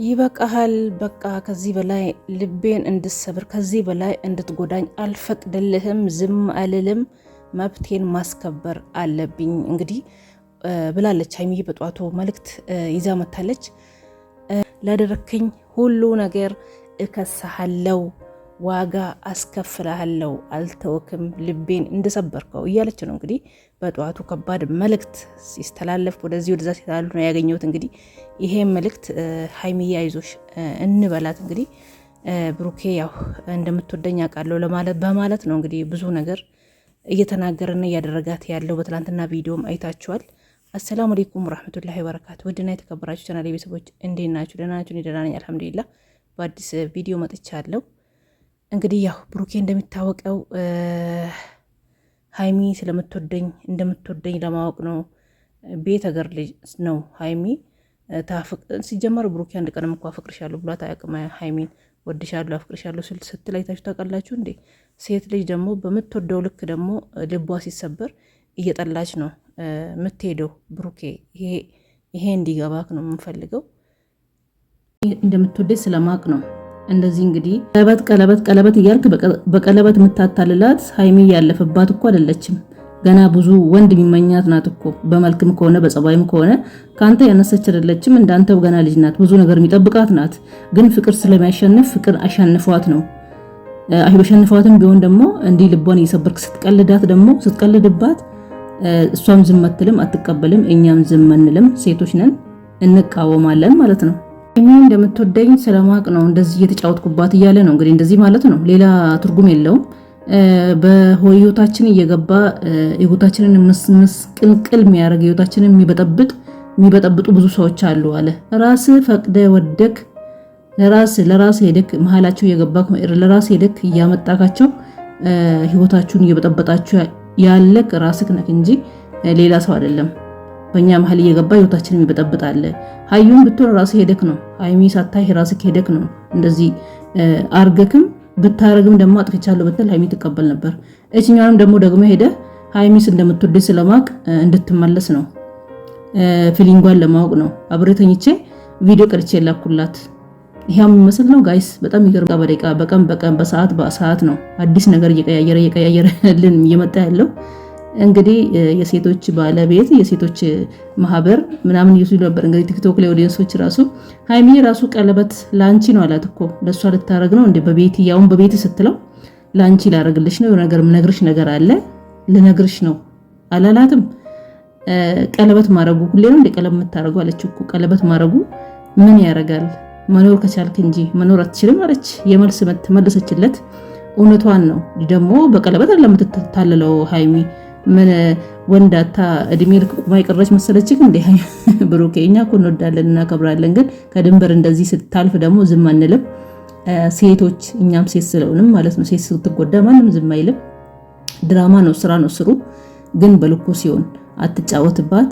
ይበቃሃል። በቃ ከዚህ በላይ ልቤን እንድሰብር ከዚህ በላይ እንድትጎዳኝ አልፈቅድልህም፣ ዝም አልልም፣ መብቴን ማስከበር አለብኝ እንግዲህ ብላለች ሀይሚዬ። በጧቱ መልእክት ይዛ መታለች። ላደረክኝ ሁሉ ነገር እከሳሃለው፣ ዋጋ አስከፍልሃለው፣ አልተወክም፣ ልቤን እንደሰበርከው እያለች ነው እንግዲህ በጠዋቱ ከባድ መልእክት ሲስተላለፍ ወደዚህ ወደዛ ሲላሉ ነው ያገኘሁት። እንግዲህ ይሄ መልእክት ሀይሚዬ አይዞሽ እንበላት እንግዲህ ብሩኬ ያው እንደምትወደኝ አውቃለሁ ለማለት በማለት ነው እንግዲህ ብዙ ነገር እየተናገረና እያደረጋት ያለው በትላንትና ቪዲዮም አይታችኋል። አሰላሙ አለይኩም ወራህመቱላሂ ወበረካቱ። ውድና የተከበራችሁ ቻናል ቤተሰቦች እንዴት ናችሁ? ደህና ናችሁ? እኔ ደህና ነኝ አልሐምዱሊላህ። በአዲስ ቪዲዮ መጥቻለሁ። እንግዲህ ያው ብሩኬ እንደሚታወቀው ሀይሚ ስለምትወደኝ እንደምትወደኝ ለማወቅ ነው። ቤት ሀገር ልጅ ነው ሀይሚ። ሲጀመር ብሩኬ አንድ ቀንም እኮ አፈቅርሻለሁ ብሏት አያውቅም። ሀይሚን ወድሻለሁ፣ አፍቅርሻለሁ ስትል አይታችሁ ታውቃላችሁ እንዴ? ሴት ልጅ ደግሞ በምትወደው ልክ ደግሞ ልቧ ሲሰበር እየጠላች ነው የምትሄደው። ብሩኬ ይሄ እንዲገባክ ነው የምንፈልገው። እንደምትወደኝ ስለማቅ ነው እንደዚህ እንግዲህ ቀለበት ቀለበት ቀለበት እያልክ በቀለበት የምታታልላት ሀይሚ ያለፈባት እኮ አይደለችም። ገና ብዙ ወንድ የሚመኛት ናት እኮ በመልክም ከሆነ በጸባይም ከሆነ ከአንተ ያነሰች አይደለችም። እንዳንተ ገና ልጅ ናት፣ ብዙ ነገር የሚጠብቃት ናት። ግን ፍቅር ስለሚያሸንፍ ፍቅር አሸንፏት ነው። አሸንፏትም ቢሆን ደግሞ እንዲህ ልቧን እየሰበርክ ስትቀልዳት ደግሞ ስትቀልድባት እሷም ዝም አትልም፣ አትቀበልም። እኛም ዝም አንልም። ሴቶች ነን፣ እንቃወማለን ማለት ነው። እኔ እንደምትወደኝ ስለማቅ ነው እንደዚህ እየተጫወትኩባት እያለ ነው እንግዲህ። እንደዚህ ማለት ነው፣ ሌላ ትርጉም የለውም። በህይወታችን እየገባ ህይወታችንን ምስቅልቅል የሚያደርግ ህይወታችንን የሚበጠብጥ የሚበጠብጡ ብዙ ሰዎች አሉ አለ። ራስ ፈቅደ ወደክ ለራስ ለራስ ሄደክ መሀላቸው እየገባክ ለራስ ሄደክ እያመጣካቸው ህይወታችሁን እየበጠበጣችሁ ያለክ ራስክ ነክ እንጂ ሌላ ሰው አይደለም። በእኛ መሀል እየገባ ህይወታችንን ይበጠብጣል። ሀዩም ብትሆን ራስህ ሄደክ ነው። ሀይሚ ሳታይ ራስህ ሄደክ ነው። እንደዚህ አርገክም ብታረግም ደግሞ አጥፍቻለሁ ብትል ሀይሚ ትቀበል ነበር። እችኛውንም ደግሞ ደግሞ ሄደ ሀይሚስ እንደምትወድ ስለማቅ እንድትመለስ ነው፣ feeling ጓን ለማወቅ ነው። አብሬ ተኝቼ ቪዲዮ ቀርቼ ላኩላት። ይሄ የሚመስል ነው guys፣ በጣም ይገርም። በደቂቃ በቀን በቀን በሰዓት በሰዓት ነው አዲስ ነገር እየቀያየረ እየቀያየረልን እየመጣ ያለው። እንግዲህ የሴቶች ባለቤት የሴቶች ማህበር ምናምን እየሱ ነበር። እንግዲህ ቲክቶክ ላይ audience ኦች ራሱ ሀይሚ ራሱ ቀለበት ላንቺ ነው አላት እኮ ለእሷ ልታረግ ነው እንዴ? በቤት ያውን በቤት ስትለው ላንቺ ላረግልሽ ነው ነገር ምነግርሽ ነገር አለ ልነግርሽ ነው አላላትም። ቀለበት ማረጉ ሁሌ ነው እንዴ ቀለበት የምታረጉ አለች እኮ። ቀለበት ማረጉ ምን ያረጋል? መኖር ከቻልክ እንጂ መኖር አትችልም አለች። የመልስ መለሰችለት። እውነቷን ነው ደግሞ በቀለበት አይደለም የምትታለለው ሀይሚ ምን ወንዳታ እድሜ ልክ ቁማ የቀረች መሰለችህ እንዴ? ብሩኬ፣ እኛ እኮ እንወዳለን እናከብራለን፣ ግን ከድንበር እንደዚህ ስታልፍ ደግሞ ዝም አንልም። ሴቶች እኛም ሴት ስለሆንም ማለት ነው። ሴት ስትጎዳ ማንም ዝም አይልም። ድራማ ነው፣ ስራ ነው፣ ስሩ፣ ግን በልኩ ሲሆን አትጫወትባት።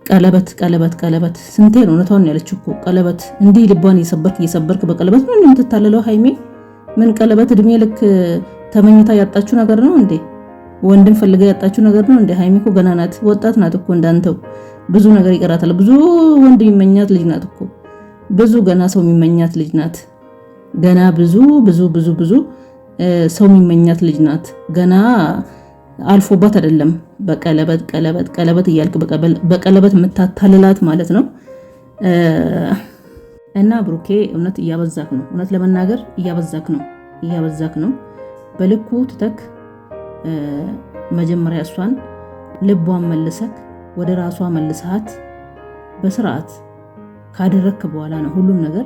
ቀለበት ቀለበት ቀለበት ስንቴ ነው? እውነቷን ነው ያለችው እኮ ቀለበት እንዲህ ልቧን እየሰበርክ እየሰበርክ በቀለበት ነው የምትታለለው ሀይሜ። ምን ቀለበት እድሜ ልክ ተመኝታ ያጣችው ነገር ነው እንዴ? ወንድም ፈልጋ ያጣችው ነገር ነው እንዴ? ሃይሚ እኮ ገና ናት፣ ወጣት ናት እኮ እንዳንተው ብዙ ነገር ይቀራታል። ብዙ ወንድ የሚመኛት ልጅ ናት እኮ ብዙ ገና ሰው የሚመኛት ልጅ ናት። ገና ብዙ ብዙ ብዙ ብዙ ሰው የሚመኛት ልጅ ናት። ገና አልፎባት አይደለም በቀለበት ቀለበት ቀለበት እያልክ በቀለበት የምታታልላት ማለት ነው። እና ብሩኬ እውነት እያበዛክ ነው። እውነት ለመናገር እያበዛክ ነው፣ እያበዛክ ነው። በልኩ ትተክ መጀመሪያ እሷን ልቧን መልሰክ ወደ ራሷ መልሰሃት በስርዓት ካደረግክ በኋላ ነው ሁሉም ነገር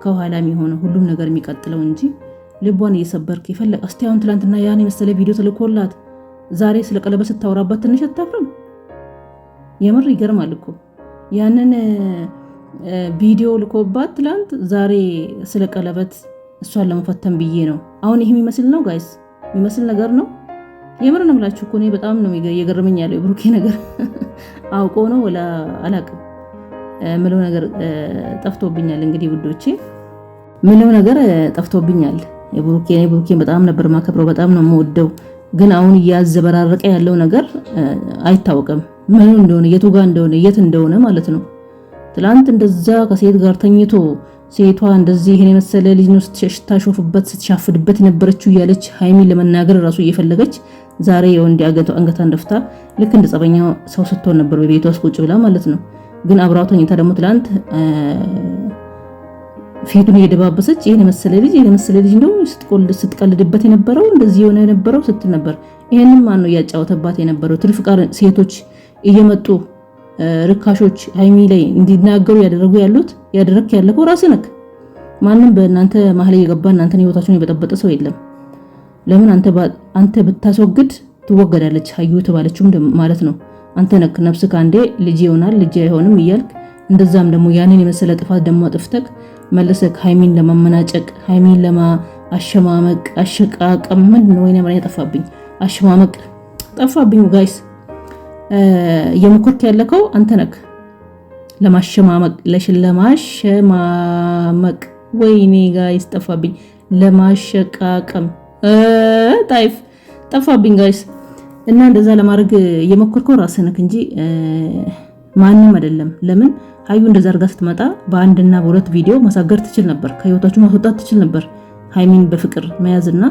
ከኋላ የሚሆነው ሁሉም ነገር የሚቀጥለው እንጂ ልቧን እየሰበርክ የፈለቀ እስቲ አሁን ትላንትና ያን የመሰለ ቪዲዮ ተልኮላት ዛሬ ስለ ቀለበት ስታወራባት ትንሽ አታፍርም? የምር ይገርማል እኮ ያንን ቪዲዮ ልኮባት ትላንት ዛሬ ስለ ቀለበት እሷን ለመፈተን ብዬ ነው። አሁን ይህ የሚመስል ነው guys፣ የሚመስል ነገር ነው። የምር ነው የምላችሁ እኮ እኔ በጣም ነው እየገረመኝ ያለው የብሩኬ ነገር። አውቆ ነው ወላ አላቅም ምለው ነገር ጠፍቶብኛል። እንግዲህ ውዶቼ ምለው ነገር ጠፍቶብኛል። የብሩኬ ብሩኬን በጣም ነበር ማከብረው፣ በጣም ነው የምወደው። ግን አሁን እያዘበራረቀ ያለው ነገር አይታወቅም፣ ምኑ እንደሆነ የቱ ጋር እንደሆነ የት እንደሆነ ማለት ነው። ትላንት እንደዛ ከሴት ጋር ተኝቶ ሴቷ እንደዚህ ይሄን የመሰለ ልጅ ነው ስታሾፍበት ስትሻፍድበት የነበረችው እያለች ሀይሚን ለመናገር ራሱ እየፈለገች ዛሬ የወንድ አንገቷን ደፍታ ልክ እንደ ጸበኛ ሰው ስትሆን ነበር በቤቷ ውስጥ ቁጭ ብላ ማለት ነው። ግን አብራው ተኝታ ደግሞ ትላንት ፊቱን እየደባበሰች ይሄን የመሰለ ልጅ ይሄን የመሰለ ልጅ እንደው ስትቀልድበት የነበረው እንደዚህ የሆነ የነበረው ስትል ነበር። ይሄንን ማን ነው እያጫወተባት የነበረው? ትርፍ ቃል ሴቶች እየመጡ ርካሾች ሀይሚ ላይ እንዲናገሩ ያደረጉ ያሉት ያደረክ ያለከው ራስህ ነህ። ማንም በእናንተ መሀል እየገባ እናንተን ህይወታችሁን የበጠበጠ ሰው የለም። ለምን አንተ ብታስወግድ ትወገዳለች ሀዩ የተባለችውም ማለት ነው። አንተ ነክ ነፍስ ከአንዴ ልጅ ይሆናል ልጅ አይሆንም እያልክ እንደዛም ደግሞ ያንን የመሰለ ጥፋት ደግሞ አጥፍተክ መልሰክ ሀይሚን ለማመናጨቅ ሀይሚን ለማአሸማመቅ አሸቃቀም ምን ነው ወይኔ ጠፋብኝ፣ አሸማመቅ ጠፋብኝ guys እየሞከርክ ያለከው አንተ ነክ ለማሸማመቅ ለማሸማመቅ ወይኔ guys ጠፋብኝ፣ ለማሸቃቀም ጣይፍ ጠፋብኝ guys። እና እንደዛ ለማድረግ እየሞከርከው ራስህ ነክ እንጂ ማንም አይደለም። ለምን ሀዩ እንደዛ አድርጋ ስትመጣ በአንድና በሁለት ቪዲዮ ማሳገር ትችል ነበር፣ ከህይወታችሁ ማስወጣት ትችል ነበር። ሀይሚን በፍቅር መያዝና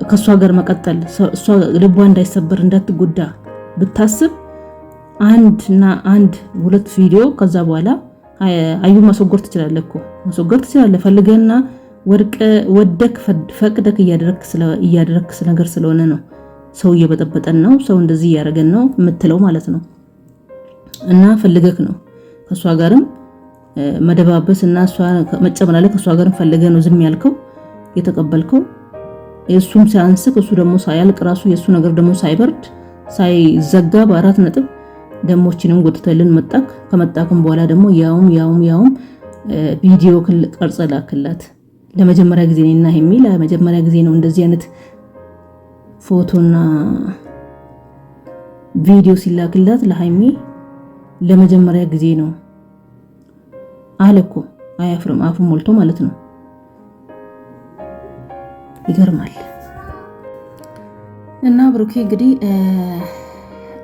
ከእሷ ጋር መቀጠል እሷ ልቧ እንዳይሰበር እንዳትጎዳ ብታስብ አንድ እና አንድ ሁለት ቪዲዮ ከዛ በኋላ አዩ ማስወገድ ትችላለህ እኮ ማስወገድ ትችላለህ። ፈልገህና ወደክ ፈቅደክ እያደረክ ነገር ስለሆነ ነው ሰው እየበጠበጠን ነው፣ ሰው እንደዚህ እያደረገን ነው የምትለው ማለት ነው። እና ፈልገክ ነው ከእሷ ጋርም መደባበስ እና እሷ መጨመላለቅ ከእሷ ጋርም ፈልገህ ነው ዝም ያልከው የተቀበልከው። የእሱም ሲያንስክ እሱ ደግሞ ሳያልቅ ራሱ የእሱ ነገር ደግሞ ሳይበርድ ሳይዘጋ በአራት ነጥብ ደሞችንም ጎትተልን መጣክ። ከመጣክም በኋላ ደግሞ ያውም ያውም ያውም ቪዲዮ ቀርጸ ላክላት። ለመጀመሪያ ጊዜ ነውና የሚል ለመጀመሪያ ጊዜ ነው እንደዚህ አይነት ፎቶና ቪዲዮ ሲላክላት ለሃይሚ ለመጀመሪያ ጊዜ ነው አለ እኮ። አያፍርም፣ አፉን ሞልቶ ማለት ነው። ይገርማል። እና ብሩኬ እንግዲህ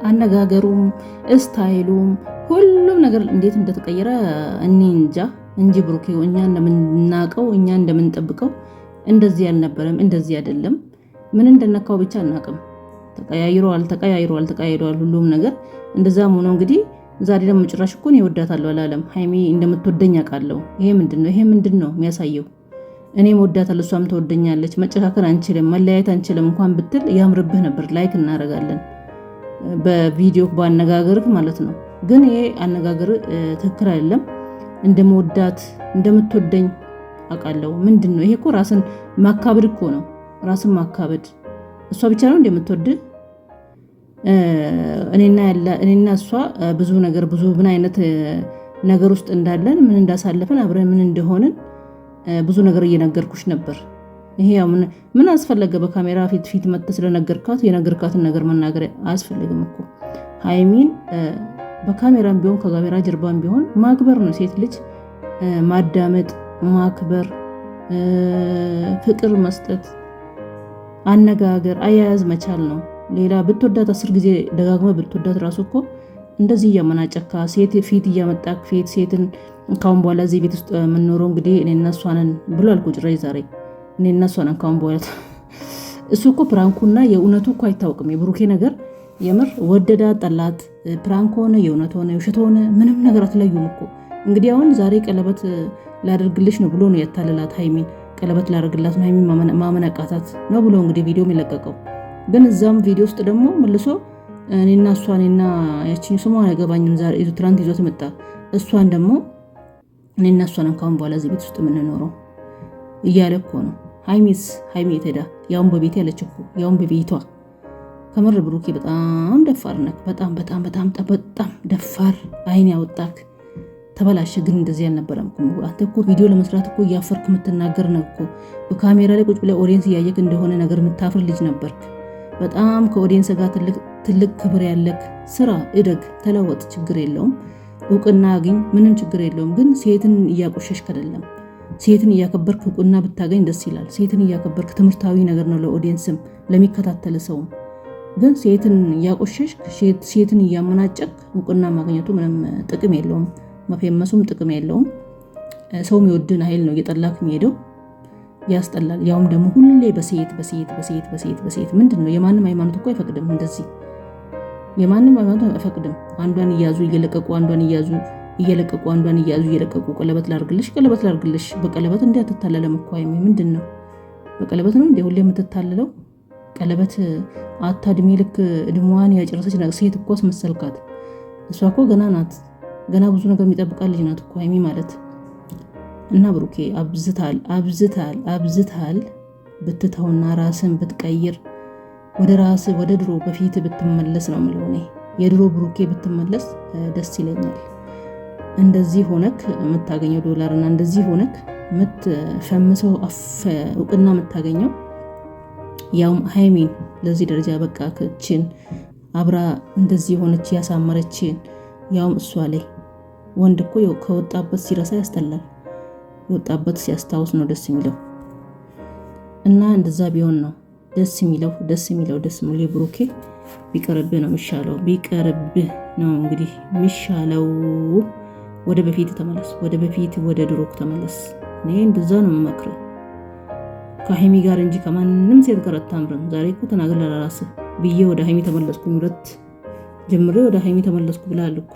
አነጋገሩም እስታይሉም ሁሉም ነገር እንዴት እንደተቀየረ እኔ እንጃ እንጂ ብሩኬ እኛ እንደምናውቀው እኛ እንደምንጠብቀው እንደዚህ አልነበረም፣ እንደዚህ አይደለም። ምን እንደነካው ብቻ አናውቅም። ተቀያይሯል፣ ተቀያይሯል፣ ተቀያይሯል ሁሉም ነገር። እንደዛም ሆኖ እንግዲህ ዛሬ ደግሞ ጭራሽ እኮ እኔ እወዳታለሁ አላለም። ሀይሚ እንደምትወደኝ አውቃለሁ። ይሄ ምንድን ነው? ይሄ ምንድን ነው የሚያሳየው? እኔም ወዳታለሁ እሷም ትወደኛለች፣ መጨካከል አንችልም፣ መለያየት አንችልም እንኳን ብትል ያምርብህ ነበር። like እናደርጋለን በቪዲዮ በአነጋገርህ ማለት ነው። ግን ይሄ አነጋገር ትክክል አይደለም። እንደመወዳት እንደምትወደኝ አውቃለሁ። ምንድን ነው ይሄ? እኮ ራስን ማካበድ እኮ ነው። ራስን ማካበድ። እሷ ብቻ ነው እንደምትወድ እኔና እሷ ብዙ ነገር ብዙ ምን አይነት ነገር ውስጥ እንዳለን ምን እንዳሳለፍን አብረን ምን እንደሆንን ብዙ ነገር እየነገርኩሽ ነበር። ይሄ ያው ምን አስፈለገ? በካሜራ ፊት ፊት መጥተህ ስለነገርካት የነገርካትን ነገር መናገር አያስፈልግም እኮ። ሀይሚን በካሜራም ቢሆን ከካሜራ ጀርባም ቢሆን ማክበር ነው። ሴት ልጅ ማዳመጥ፣ ማክበር፣ ፍቅር መስጠት፣ አነጋገር፣ አያያዝ መቻል ነው። ሌላ ብትወዳት 10 ጊዜ ደጋግመ ብትወዳት ራሱ እኮ እንደዚህ እያመናጨካ ሴት ፊት እያመጣክ ፊት ሴትን ካሁን በኋላ እዚህ ቤት ውስጥ የምንኖረው እንግዲህ እኔና እሷ ነን ብሏል እኮ ጭራሽ ዛሬ እኔና እሷ ነን ካሁን በኋላ። እሱ እኮ prank ኡና የእውነቱ እኮ አይታወቅም። የብሩኬ ነገር የምር ወደዳ ጠላት፣ prank ሆነ የእውነት ሆነ የውሸት ሆነ ምንም ነገር አትለዩም እኮ። እንግዲህ አሁን ዛሬ ቀለበት ላደርግልሽ ነው ብሎ ነው ያታለላት ሀይሚን። ቀለበት ላደርግላት ነው ሀይሚን ማመን አቃታት ነው ብሎ እንግዲህ ቪዲዮ የለቀቀው። ግን እዛም ቪዲዮ ውስጥ ደግሞ መልሶ እኔና እሷ እኔና ያችኝ ስሟ አይገባኝም ዛሬ ትናንት ይዞት መጣ። እሷን ደግሞ እኔና እሷ ነን ካሁን በኋላ እዚህ ቤት ውስጥ የምንኖረው እያለ እኮ ነው። ሀይሚስ ሀይሚ የት ሄዳ? ያውን በቤቴ ያለች እኮ ያውን በቤቷ። ከምር ብሩኬ በጣም ደፋር ነክ። በጣም በጣም በጣም በጣም ደፋር አይን ያወጣክ ተበላሸ። ግን እንደዚህ አልነበረም እኮ አንተ እኮ ቪዲዮ ለመስራት እኮ እያፈርክ የምትናገር ነው እኮ። በካሜራ ላይ ቁጭ ብለህ audience እያየክ እንደሆነ ነገር የምታፍር ልጅ ነበርክ። በጣም ከ audience ጋር ትልቅ ክብር ያለክ፣ ስራ፣ እደግ፣ ተለወጥ፣ ችግር የለውም። እውቅና አግኝ፣ ምንም ችግር የለውም። ግን ሴትን እያቆሸሽክ አይደለም። ሴትን እያከበርክ እውቅና ብታገኝ ደስ ይላል። ሴትን እያከበርክ ትምህርታዊ ነገር ነው ለ audience ም ለሚከታተል ሰውም። ግን ሴትን እያቆሸሽክ ሴትን እያመናጨክ እውቅና ማግኘቱ ምንም ጥቅም የለውም። መፌመሱም ጥቅም የለውም። ሰው የሚወድን ኃይል ነው እየጠላክ የሚሄደው። ያስጠላል። ያውም ደግሞ ሁሌ በሴት በሴት በሴት በሴት በሴት ምንድን ነው? የማንም ሃይማኖት እኮ አይፈቅድም እንደዚህ። የማንም ሃይማኖት አይፈቅድም። አንዷን እያዙ እየለቀቁ፣ አንዷን እያዙ እየለቀቁ፣ አንዷን እያዙ እየለቀቁ፣ ቀለበት ላርግልሽ፣ ቀለበት ላርግልሽ። በቀለበት እንዲህ አትታለለም እኮ ሃይሚ። ምንድን ነው? በቀለበት ነው እንዴ ሁሌ የምትታለለው? ቀለበት አታ እድሜ ልክ እድሜዋን ያጨረሰች ሴት እኮ አስመሰልካት። እሷ እኮ ገና ናት። ገና ብዙ ነገር የሚጠብቃት ልጅ ናት እኮ ሃይሚ ማለት። እና ብሩኬ አብዝታል፣ አብዝታል፣ አብዝታል። ብትተውና ራስን ብትቀይር፣ ወደ ራስ ወደ ድሮ በፊት ብትመለስ ነው የምለው እኔ። የድሮ ብሩኬ ብትመለስ ደስ ይለኛል። እንደዚህ ሆነክ የምታገኘው ዶላር እና እንደዚህ ሆነክ የምትፈምሰው እውቅና የምታገኘው፣ ያውም ሃይሚን ለዚህ ደረጃ በቃ ክችን አብራ እንደዚህ የሆነች ያሳመረችን፣ ያውም እሷ ላይ። ወንድ እኮ ከወጣበት ሲረሳ ያስጠላል። የወጣበት ሲያስታውስ ነው ደስ የሚለው። እና እንደዛ ቢሆን ነው ደስ የሚለው፣ ደስ የሚለው፣ ደስ የሚለው። ብሩኬ ቢቀርብህ ነው የሚሻለው። ቢቀርብህ ነው እንግዲህ የሚሻለው። ወደ በፊት ተመለስ፣ ወደ በፊት ወደ ድሮክ ተመለስ። እኔ እንደዛ ነው የምመክረው። ከሀይሚ ጋር እንጂ ከማንም ሴት ጋር አታምርም። ዛሬ እኮ ተናግር ለራስህ ብዬ ወደ ሀይሚ ተመለስኩኝ። ሁለት ጀምሬ ወደ ሀይሚ ተመለስኩ ብለሃል እኮ።